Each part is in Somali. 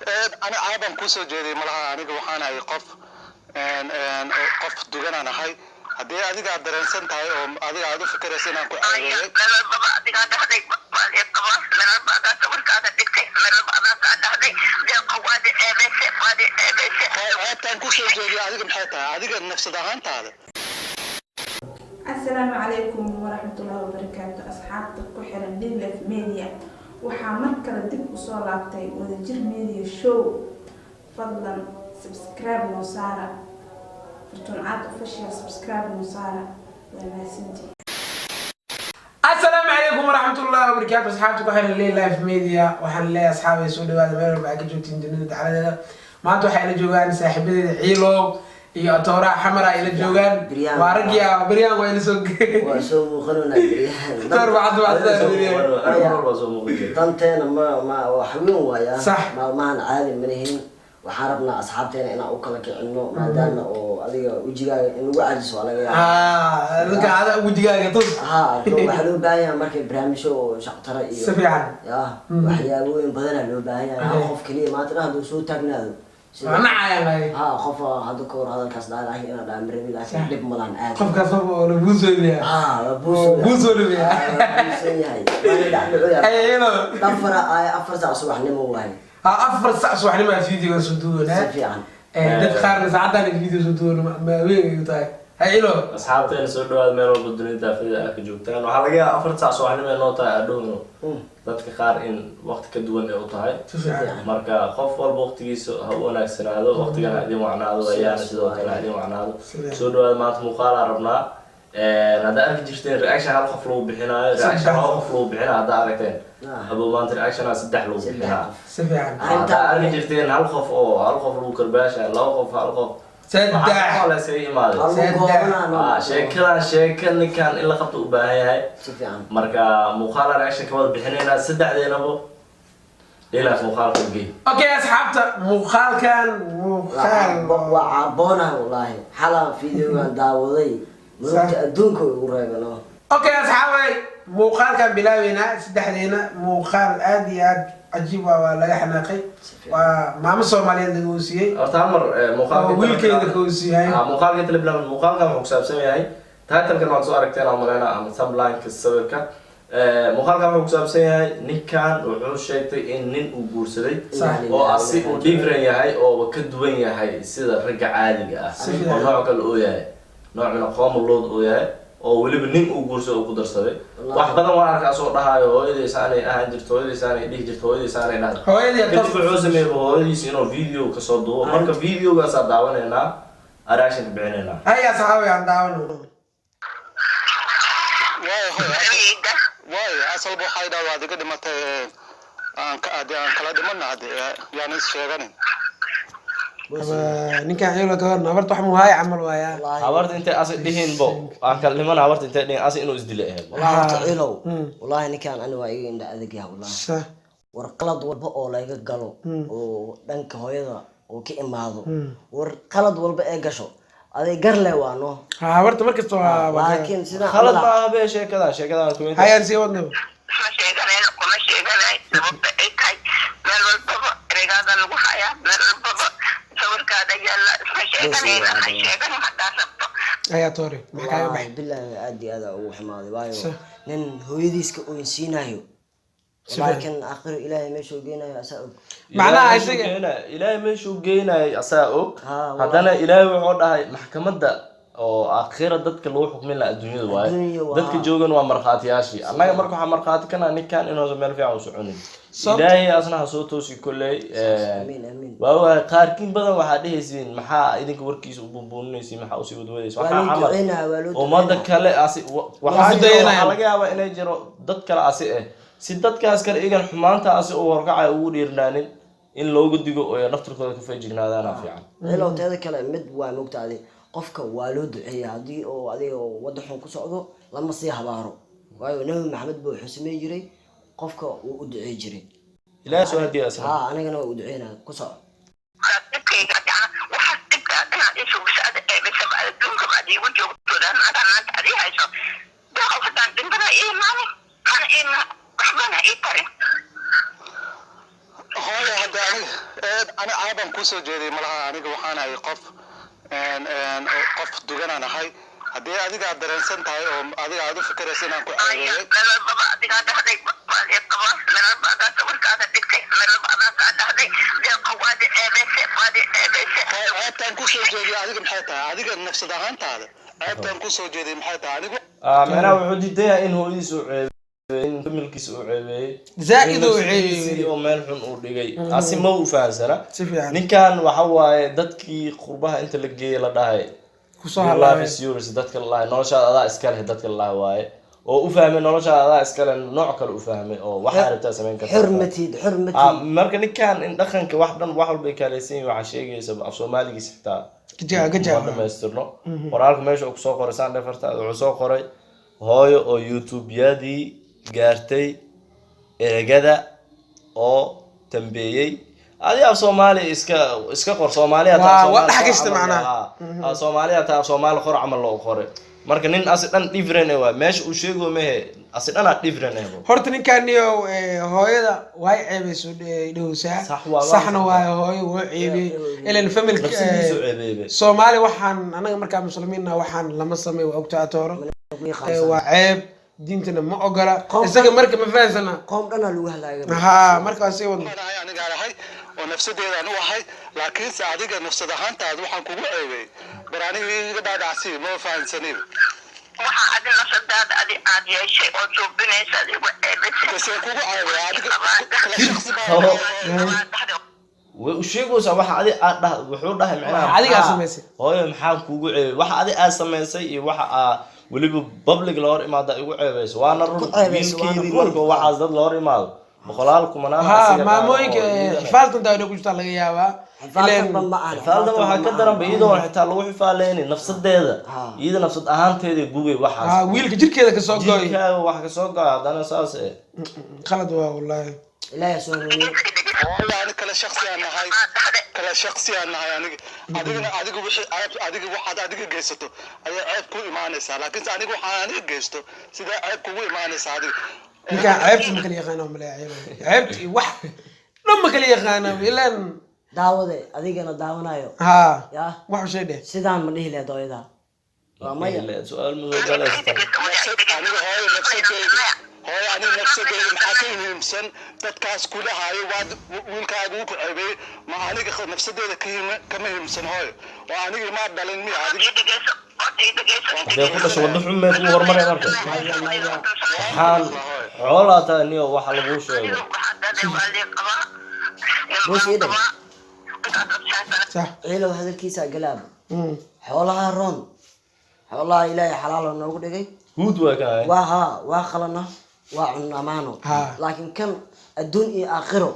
Ana aaban kusoo jeeday malaha. Aniga waxaan ahay qof qof duganaan ahay. Haddii adiga aad dareensan tahay oo adiga aad u fikiraysa inaan ku ceebeeyey. Meel walbaba adigaa dhahday waa lee qabaa, meel walba adaa sawirkaada dhigtay, meel walba adaa kaa dhahday. Deeqa, waad i ceebeysay, waad i ceebeysay. Ceebtaan kusoo jeediya adiga maxay tahay, adiga nafsad ahaantaada? Asalaamu calaykum waraxmatullaahi wabarakaatu. Asxaabta ku xiran Lilaf Media, waxaa mar kale dib usoo laabtay Wadajir Media Show. Fadlan subscribe noo saara, Furtuun Caad Official subscribe noo saara. Waa mahadsantihiin. Asalaamu calaykum waraxmatullahi wabarakaatu. Asxaabta ku xiran Lay Life Media, waxaan leeyahay asxaabay, soo dhawaada meel walba aad ka joogtiin dunida dacaladeeda. Maanta waxay ila joogaan saaxiibadeeda Ciilow iyo Atooraha Xamara ila joogaan. Biryaan. Waa raggi beryaan waa ila soo Waa soo muuqanona beryahan. Door bacad bacad. Danteena ma wax weyn waaya. Sax. Maalmahan caadi ma lihin. Waxaan rabnaa asxaabteena inaan u kala kicino, maadaama oo adiga wejigaaga in lagu cajiso waa laga yaaba. Ah, dadka ada wejigaaga tus. Ha, waxaa loo baahan yahay markay barnaamijyo oo shaqtara iyo Si fiican. Ya, waxyaabooyin badanaa loo baahan yahay. Hal qof keliya maanta dhan hadduu soo taagnaado waa nacaya lay. Ha, qof hadda ka hor hadalkaas dhahay, laakiin inaan dhaha marabi, laakiin dhib malan aad. Qofkaas qof oo la buusoobiya. Ha, waa buuso. Buusoobiya. Buusan yahay. Waana dhacdhacoya. Ay, ilo. Dhafara ay 4 saac subaxnimo waaye. Ha, 4 sac subaxnimo aad video soo duwanaa. Si fiican. Dad qaarna saacadaan video soo duwan ma weyn ay tahay. Hay, Ilo. Asxaabteena, soo dhawaada meel walba dunida daafida ah ka joogtaan. Waxaa laga yaabaa 4 saac subaxnimo ay noo tahay adhowno, dadka qaar in waqti ka duwan ay u tahay. Si fiican. Marka qof walba waqtigiisa ha u wanaagsanaado, waqtigana ha idin wacnaado, ayaana sidoo kale ha idin wacnaado. Soo dhawaada. Maanta muuqaalaa rabnaa. Haddaa arki jirteen reaction hal qof lagu bixinaayo, reaction laba qof lagu bixinayo haddaa aragteen, abo maanta reactiona saddex lagu Saddex bixinaa. qof. Si fiican. Haddaa arki jirteen hal qof oo hal qof lagu karbaashayo, laba qof, hal qof, Saddex. waxaa la iskaga imaaday. Waa lagu Saddex. goobanaa. Ah, sheekadan sheeka ninkan in la qabto u baahan yahay. Si fiican. Marka muuqaala reaction ka wada bixinaynaa saddexdeenaba ilaa muuqaalka gey. Okay, asxaabta, muuqaalkan muuqaal Waa caaboonaha wallaahi. Xalaan videogan daawaday, murugta adduunka igu reebano. Okay, asxaabay, muuqaalkan bilaabeynaa saddexdeena. Muuqaal aad iyo aad cajiib ah, waa laga xanaaqay. Waa maamo Soomaaliyeed laga hoosiyey. Horta hal mar muuqaalka oo wiilkeeda ka hoosiyay. Ah, muuqaalka inta la bilaabay, muuqaalkan wuxuu ku saabsan yahay, title-kan waad soo aragteen aan malaynaa ama thumbnail-ka sawirka. Muuqaalkan wuxuu ku saabsan yahay ninkan wuxuu sheegtay in nin uu guursaday oo asi uu different yahay oo ka duwan yahay sida ragga caadiga ah, Si fiican. oo nooc kale oo yahay, noocna qooma lood oo yahay, oo weliba nin uu guursaday oo ku darsaday. Wax badan waan arkaa soo dhahaayo hooyadiis aanay ahaan jirto, hooyadiis aanay dhihi jirto, hooyadiis aanay dhahday. Hooyadii. Kadib wuxuu sameeyey hooyadiis inuu video kasoo duubo. Marka videogaasaa daawanaynaa, reaction ka bixinaynaa. Hay, asxaabay, aan daawano. Waayo hoy. Ereyga. Waayo, asalba waxay dhaha waad iga dhimatay, aan ka hadee aan kala dhimana, hadde yaan is sheeganin. Ninkan Ciilo ka horna habarta wax muhaay camal waaya. Habarta intay asi dhihin bo aan kala dhimana, habarta intay dhihin asi inuu isdila ahayd. Wallahi horta Ciilow, wallahi ninkaan ani waa iga indha adag yahay wallahi. War qalad walba oo laga galo oo dhanka hooyada oo ka imaado, war qalad walba ee gasho aday gar le waa no. Ha, habarta markasta waa Laakiin sidaa Khalad ma aha be sheekadan, sheekadan kuwinta. Hayaan sii wadno. Ma sheeganayno, kuma sheeganay. Sababta ay tahay, meel walbaba ereygaada lagu hayaa, meel walbaba sawirkaada yaalla. Isma sheeganayna, ha sheeganin haddaa rabto. Ayaa toore, maxaa kaaga Wallaahi baxay? Bilaahi aad iyo aad aa ugu xumaaday, waayo Sa. nin hooyadiis ka oynsiinayo, laakiin aakhiro Ilaahay meeshuu geynayo asaa og. Macnaha Ilaahay meeshuu Ilaahay meeshuu geynayo asaa og. Ha, wallahi. Haddana Ilaahay wuxuu dhahay maxkamadda oo aakhira dadka lagu xukmin lahaa adduunyada waaye. Adduunya waa. Dadka joogan waa markhaatiyaashii. Annaga marka waxaa markhaati kana ninkan inuusan meel fiican u soconin. Ilaahay asna ha soo toosi kolley. Amiin, amiin. Waa waay, qaarkiin badan waxaa dhehaysiin maxaa idinka warkiisa u buunbuuninaysiin, maxaa usii wadwadaysa? Waa waxaa loo camal duceynaya, waa loo ummada duceynaya. Kale asi Waa waxaa ku jiro, dayanayaan. waxaa laga yaabaa inay jiro dad kale asi eh, si dadkaas kale iyagan xumaanta asi uu horkacay ugu dhiirnaanin, in looga digo oo ay naftirkooda ka feejignaadaana fiican. Cilow, teeda kale mid waa mogta adi, qofka waa loo duceeya haddii oo adiga wadda xun ku socdo, lama sii habaaro, waayo Nabi Maxamed ba wuxuu samey jiray qofka wuu u ducey jiray. Ilaahay soo hadiya asna. Ha, anigana waa u duceynaya, ku soco. Waxaas dhibkayga jecla, waxaas dhibka inaad isugiso ada eebaysaba adduunka baad iigu joogtooda maanta maanta adii hayso. Deeqow, haddaan dhintana ii imaanin, mana iima waxbana ii tarin. Hooyo. Hadda aniga ani caaban kusoo jeeday malaha. Aniga waxaan ahay qof qof duganaan ahay. Haddii adiga aad dareensan tahay oo adiga aad u fikiraysa inaan ku Maya, ceebeeyey, meel walbaba adigaa dhahday waa lee qabaa, meel walba adaa sawirkaada dhigtay, meel walba adaa saa dhahday. Deeqa, waad i ceebaysay, waad i ceebaysay. Ceebtaan kusoo jeediyay adiga maxay tahay? Adiga nafsad ahaantaada ceebtaan kusoo jeediyay maxay tahay anigu? Macnaha wuxuu diidan yahay in hooyadiis uu ceebeeyey, in familkiisa uu ceebeeyey, Zaa'id in uu nafsadiisii ceebeeyey. oo meel xun uu dhigay, asi ma u fahansana. Si fiican. Ninkan waxa waaye dadkii qurbaha inta la geeyey la dhahay kusoo "Your life halaabay. is yours", dadka la dhahay noloshaada adaa iska leh, dadka la dhahay waaye oo u fahmay noloshaada adaa iska leh, nooc kale u fahmay oo waxaa rabtaa samayn kartaa. Xurmatid, xurmatid. Marka ninkan in dhaqanka wax dhan wax walbay kaaleysan yihin, waxaa sheegaysa af Soomaaligiisa xitaa Gaja. ma dhamaystirno. Qoraalka meesha uu kusoo qoray saan dhefarta, wuxuu soo qoray hooyo oo YouTube-yadii gaartay eregada oo dambeeyey. Adi af Soomaali iska qor, Soomaaliya taa. Waa dhex gashta macnaha. Soomaaliya taa, af Soomaali qor camal loo qoray. Marka nin asi dhan different eh waay, meesha uu sheego mehe, asi dhanaa different eh bo. Horta ninkan iyo hooyada way ceebayso dhowsaa. Sax waa, waa saxna sax. Waayo hooyo wuu ceebiyey ilan familka. Nafsadiisu ceebeeyey. Soomaali waxaan anaga markaa muslimiinna waxaan lama sameey, waa ogta atooro. Waa ceeb, diintana ma ogola. Isaga marka ma fahansana. Qoom dhanaa lagu halaaga. Ha, markaa sii wadno. Ahay anigaan ahay oo nafsadeedaan u ahay, laakiinse adiga nafsad ahaantaada waxaan kugu ceebeeyey bar aniga iga dhaadhacsi, ma fahansaniba. Waxa adi nafsadaada adi aad yeeshay oo suubinaysa ad igu ceebaysay. Base kugu ceebeey adiga kala shakhsi baa. Way u sheegaysaa waxa adi aad dhah, wuxuu dhahay macnaha Waxa adiga aad samaysay. Hooyo, maxaa kugu ceebay waxa adi aad samaysay iyo waxa aa weliba public la hor imaada igu ceebayso? Waana run. Ku ceebayso, waana wiilkeydii run. Marka waxaas dad la hor imaado boqolaal kumanaan Ha, asiga qaado maamooyinka oo iyadana- xifaaltan taa inay ku jirtaa laga yaabaa. Xifaaltanba ma ahan. Xifaaldan waxaa ka daranba iyadoon xitaa lagu xifaaleynin nafsadeeda, iyada nafsad ahaanteeda gubay waxaas. Ha, wiilka jirkeeda kasoo gooy. Jirkaaga wax kasoo goa haddana saas eh. Qalad waa wallahi. Ilaahay soo hanuuniyo. Hooyo, ani kala shakhsi aan nahay, kala shakhsi aan nahay aniga adigana. Adiga wixii ceeb adiga waxaad adiga geysato ayaa ceeb ku imaanaysaa, laakiinse aniga waxaan aniga geysto sidaa ceeb kugu imaanaysaa adiga? Ninkaan ceebta ma kala yaqaana, maleeya ceebta iyo wax dhan ma kala yaqaana ilaan. Daawade, adigana daawanayo. Ha. Yaa. Wax u shay dheh. Sidaan ma dhihi lahayd hooyadaa? Waa maya. Su-aal ma soo galaysa. Nafsad aniga hooyo nafsadeyda, hooyo aniga nafsadeyda maxaa ka muhiimsan dadkaas kula haayo waad wiilkaaga uu ku ceebeeyey? Ma aniga nafsadeyda ka muhiimsan hooyo? Oo aniga maa dhalin miya adiga? Hadday ku dhasho waddo xun mee kuu horumaray marka? Maya, maya. Waxaan xoolaa tahay niyo waxa laguu sheego. Boos ii dheh. Sax. Ciilow hadalkiisa galaab. Xoolaha roon, xoolaha Ilaahay xalaal oo noogu dhigay. Huud waa ka ahay. Waa haa, waa qalana, waa cunno amaano. Laakiin kan adduun iyo aakhiro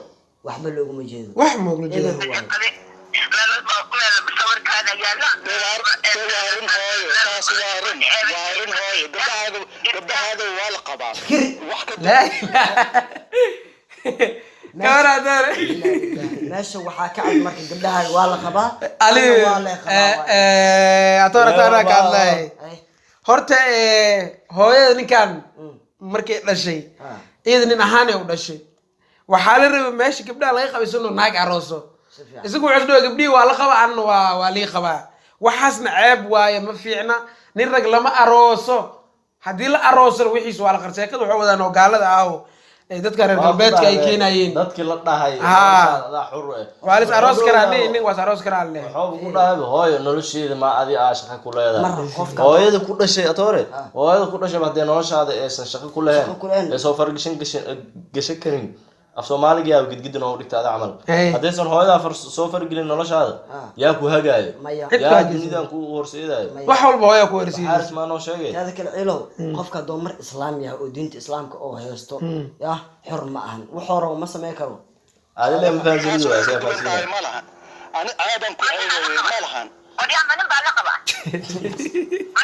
waxba looguma jeedo. Wax moogla jeeda. Eber waaye. Dee waa run hooyo, taas waa run, waa run hooyo. Gabdhahaaga waa la qabaa wax ka Laa ilaaha gabar. Meesha waxaa ka cad marka gabdhaha waa la qabaa. Ali. Ana waa la qabaa waaye. Atoora taana ka hadlay. Ay, Horta hooyada ninkan markay dhashay, iyada nin ahaanay u dhashay, waxaa la rabay meesha gabdhaha laga qabay inuu naag arooso. Si fiican. Isagu wuxuu isdhawa gabdhihii waa la qaba, anna waa lii qabaa. Waxaasna ceeb waaye, ma fiicna. Nin rag lama arooso. Haddii la aroosona wixiis waa la qarseekada. Waxay wadaan oo gaalada ah oo dadka reer galbeedka ay keenayeen. Dadkii la dhahay Haa. adaa xur eh. Waa lis aroos karaa, nin waa is aroos karaa leh. Wuxuu ku dhahay hooyo nolosheeda ma adi aa shaqo ku leedahay? Mar qofka- Hooyada ku dhashay atoore, hooyada ku dhashay haddee noloshaada aysan shaqo ku lahayn, Shaqo ku lahayn. ee soo fargashan gashan gashan karin, af Soomaaliga yaa gidgidin oo dhigta ada camal. Hey. Haddaysan hooyadaa soo fargelin noloshaada, yaa ku hagaayo? Maya. Cid ku yaa hagayso. dunidan ku horseedayo? Maya. Wax walba hooyaa ku horsiinaysa. Xaaris maa noo sheegay. Teeda kale ciilow, qofka hadduu mar islaam yahay oo diinta islaamka oo haysto, yah, xor ma ahan, wuxuu rabo ma sameyn karo. Adi le ma fahansanid taas waay way see ka duwan tahay. fahansanid. Ma lahan ani ceebaan ku ceebeeyey ma lahan. Nin baa la qabaa,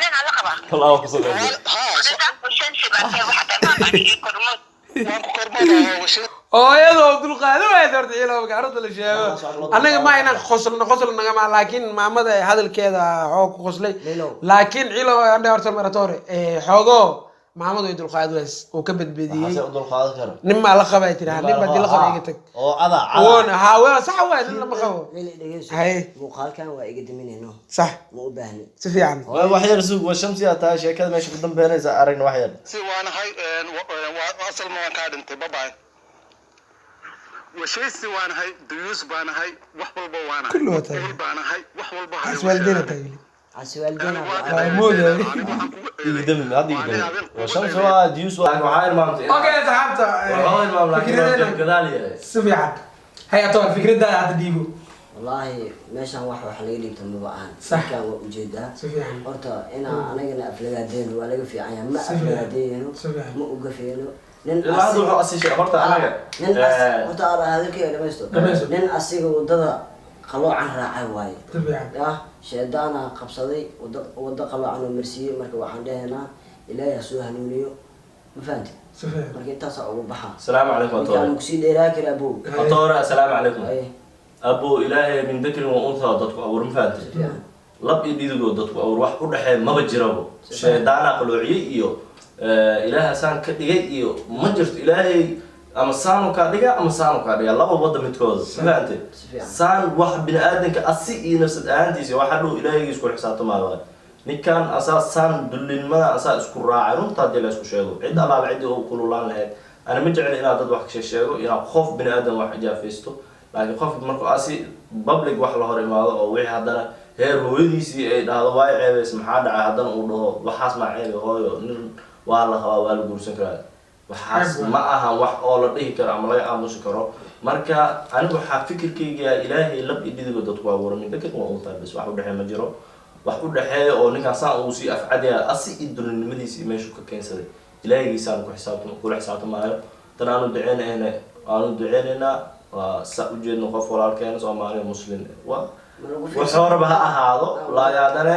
ninaa la qabaa. Walaa ku sameeyay. Haa, waan ku kormoodaa washin. Hooyadoo dulqaado waayad. Horta ciilowga arrinta la sheego, annaga ma inaan qoslno, qosl nagama, laakiin maamada hadalkeeda xoog ku qoslay. Lilow. Laakiin ciilow andhe horta maratore xoogo Maamadu way dulqaad ways uu ka badbadiyey. Maxaase u dulqaadan karo? Nin maa la qabay tiraha, nin baa dii la qaba iga tag. Oo ada ada. Oon haa, waa sax, waa nin lama qabo. Lili, dhegeyso. Haye. Muuqaalkan waa iga daminayno. Sax. Ma u baahni. Si fiican. Waa wax yar suug, waa Shamsi aa tahay sheekada meesha ku dambeynaysa, aragna wax yar. Si waanahay, asalma waan kaa dhintay, babay. Washaysi waanahay, duyuus baanahay, wax walba waanahay. Kulli waa tahay. Ey baanahay, wax walba hayo. Aswaaldeena tahay weli. Casiwaaldeena. Waa moodaya. Iga dami hadda, iga dami. Waa Shamsi, waa dius, waa waxaa ilmaamtay. Okay asxaabta, waxaa ilmaam laakiin waa fikradeena gadaal yahay. Si fiican hay atoon, fikradaada hadda dhiibo. Wallaahi meeshaan wax laga dhiibto maba ahan. Sax. Ninkaan waa ujeedaa. Si fiican. Horta inaa anagana aflagaadeyno waa laga fiican yahay, ma Si fiican. aflagaadeyno. Si fiican. Ma ugafeeno nin Ilaa hadda wuxuu asii horta anaga nin horta aad hadalkayga dhamaysto. Dhamaysto. Nin asiga wadada qaloocan raacay waaye. Si fiican. Ah, shaydaana qabsaday, wada qaloocan oo marsiiyey. Marka waxaan dhehaynaa Ilaahay ha soo hanuuniyo, ma fahanti? Si fiican. Marka intaasaa ugu baxa. Asalaamu calaykum. Ninkaan Atoore. makusii dheeraa kara abow. Atoore, asalaamu calaykum. Ay. Abo, Ilaahay min dakrin wa unthaa dadku abuur, ma fahantay? Fiican. Lab iyo dhidigoo dadku abuur, wax u dhexeeya maba jirabo. Shaydaanaa qaloociyey iyo Ilaaha saan ka dhigay iyo ma jirto. Ilaahay ama saanu kaa dhiga ama saanu kaa dhiga, laba wadda midkooda, ma fahantay? Si fiican. Saan wax bini aadanka asi iyo nafsad ahaantiisa waxa dhow Ilaahigiis kula xisaabtamaayo waay. Ninkan asaa saan dullinimada asaa isku raacay. Runta haddii la isku sheego, cid allaala ciddii uu kululaan lahayd, ana ma jecli inaad dad wax ka sheego, inaad qof bini aadan wax ijaafaysto, laakiin qof markuu asi public wax la hor imaado oo wixii haddana heer hooyadiisii ay dhahdo waay ceebays, maxaa dhacay, haddana uu dhaho waxaas maa ceebe, hooyo nin waa la qabaa, waa la guursan karaa, waxaas Ceeb waay. ma aha wax oo la dhihi karo ama laga aamusi karo. Marka anigu waxaa fikirkayga, Ilaahay lab iyo dhidigo dadku abuuray, min dakar waa untaa, bas, wax u dhexeeya ma jiro. Wax u dhexeeya oo ninkaan saan uu sii afcadaya asi iyo dulinimadiisii meeshuu ka keensaday, Ilaahigiisaan ku xisaabtam kula xisaabtamaayo. Tan aanu duceynayna, aanu duceynaynaa, waa sa ujeedno qof walaalkeena Soomaaliya Muslim waa Ma lagu wuxuu raba ha ahaado, laakiin haddana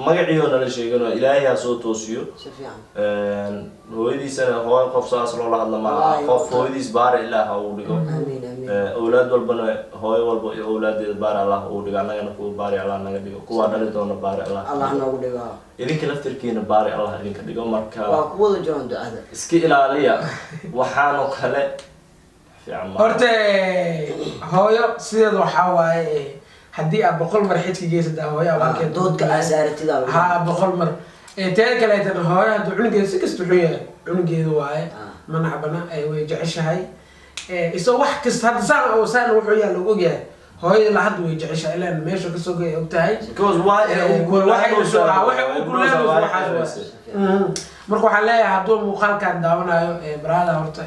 magaciyo nala sheegano, Ilaahay ha soo toosiyo. Si fiican. Hooyadiisana hooyo qof saas loola hadla maaha. Wallaahi, qof horta. Hooyadiis baara Ilaah ha uu dhigo. Amiin, amiin. Awlaad walbana, hooyo walba iyo awlaadeeda baara Allah uu dhigo. Annagana kuwa baari Allah naga dhigo, kuwaa dhali doona baari Allah. Allah noogu dhigo. Idinka laftirkiina baari Allah idinka dhigo. Marka waa ku wada jiraan ducada. Iska ilaaliya waxaanoo kale, fiican maaha. Horta hooyo sideeda waxaa waaye, haddii aad 100 mar xidka geysata hooyo abaalkeed Doodka aa saaratida lagu- ha 100 mar. Teeda kaleetana hooyo hadduu cunugeeda si kasta wuxuu yahay cunugeedu waaye. Ma nacbana, way jeceshahay. Isagoo wax kasta hadda saan oo saan wuxuu yahay lagu ogyahay, hooyada la hadda way jeceshahay, ilaan meesha kasoo gay og tahay. Because why? Waxay u kuleenayso waxaas waaye. Marka waxaan leeyahay hadduu muuqaalkan daawanayo baraada horta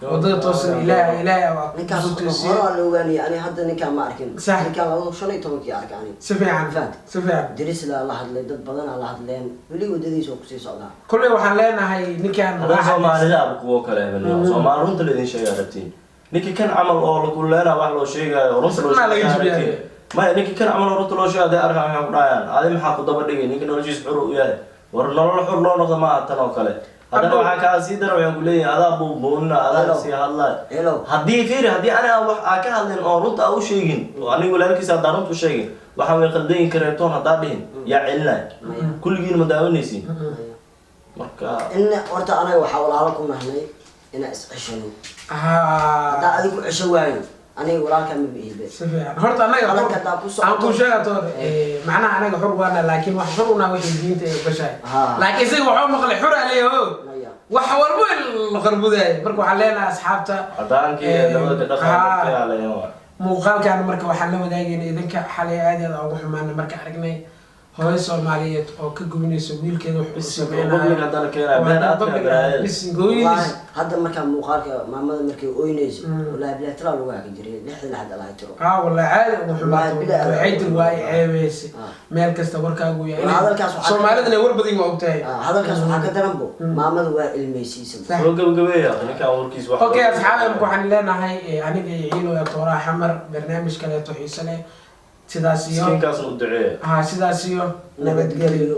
wadada toosan Ilaahay waa Ninkaas kusoo toosiye. hore waa la ogaanayay, ani hadda ninkaan ma arkin. Sax. Ninkaan 2015-kii arkay ani. Si fiican. Fahant. Si fiican. Dirisla la hadlay, dad badanaa la hadleen, weli wadadiisa oo kusii socdaa. Kolley waxaan leenahay ninkan Haddana Soomaalida aba kuwo kale hebel Soomaali runta laidin sheegaa rabtiin. Ninkii kan camal oo la kulleena wax loo sheegaayo runta loo Maa laga sheegaa jibiyaa. rabtiin. Maya, ninkii kan camal oo runta loo sheegay hadday arkaan waxay ku dhahayaan adi maxaa ku daba dhigay, ninka noloshiisa xur u yahay. War nolol xur loo noqdo maaha tan oo kale. Haddana waxaa kaa sii dara, waxaan ku leeyahay adaa buunbuunina, adaa Hello. sii hadlaya. Hello. Haddii fiiri, haddii aniga wax aa ka hadlin oo runta aa u sheegin oo aniga walaalkiisa haddaan runta u sheegin, waxaan way qaldayin kareetoon haddaa dhihin, yaa celinaya? Kulligiin ma daawanaysiin marka. In horta anaga waxaa walaalo ku nahnay inaan is ceshano. Haddaa adigu cesho waayo, aniga walaalkaa maba ihibe. Si fiican. Horta anaga Qalanka haddaa ku socoto- aan kuu sheega toor, macnaha anaga xur waana, laakiin wax xur unaa wixii diinta ay gashahay. Laakiin isaga waxuu maqlay xur aleeyo. Maya. Wax walba in la qarbudayo. Marka waxaan leenahay asxaabta Cadaankii labada ka dhaqan. Muuqaalkan marka waxaan la wadaagayna idinka. Xalay aad iyo aad ugu xumaana marka aragnay hooyo Soomaaliyeed oo ka gubinayso wiilkeeda wax uu sameynayo. Public haddana keenaya, been aad Public ka baraayay. bisin gooyadiis. Wallaahi, hadda markaa muuqaalka maamada markay ooynayso, wallaahi bilahi tilaa lagu haki jiray lixda laxad alahay tiro. Haa wallahi, caadi ugu xumaato. Wallahi bilahi. Waxay tiri waa i ceebeysay. Meel kasta warkaagu yahay. Waa hadalkaas waxaa ka- Soomaalidana war badan waa ogtahay. Ah, hadalkaas waxaa ka daranbo maamada waa ilmaysiisa. Sax. Soo gabagabeeya ninkaan warkiis wax. Okay asxaabi, marka waxaan leenahay aniga iyo Ciilo ee Tooraha Xamar barnaamij kaleeto xiise leh, sidaas iyo Miskiinkaasna u duceeya. Ha, sidaas iyo nabadgelyo.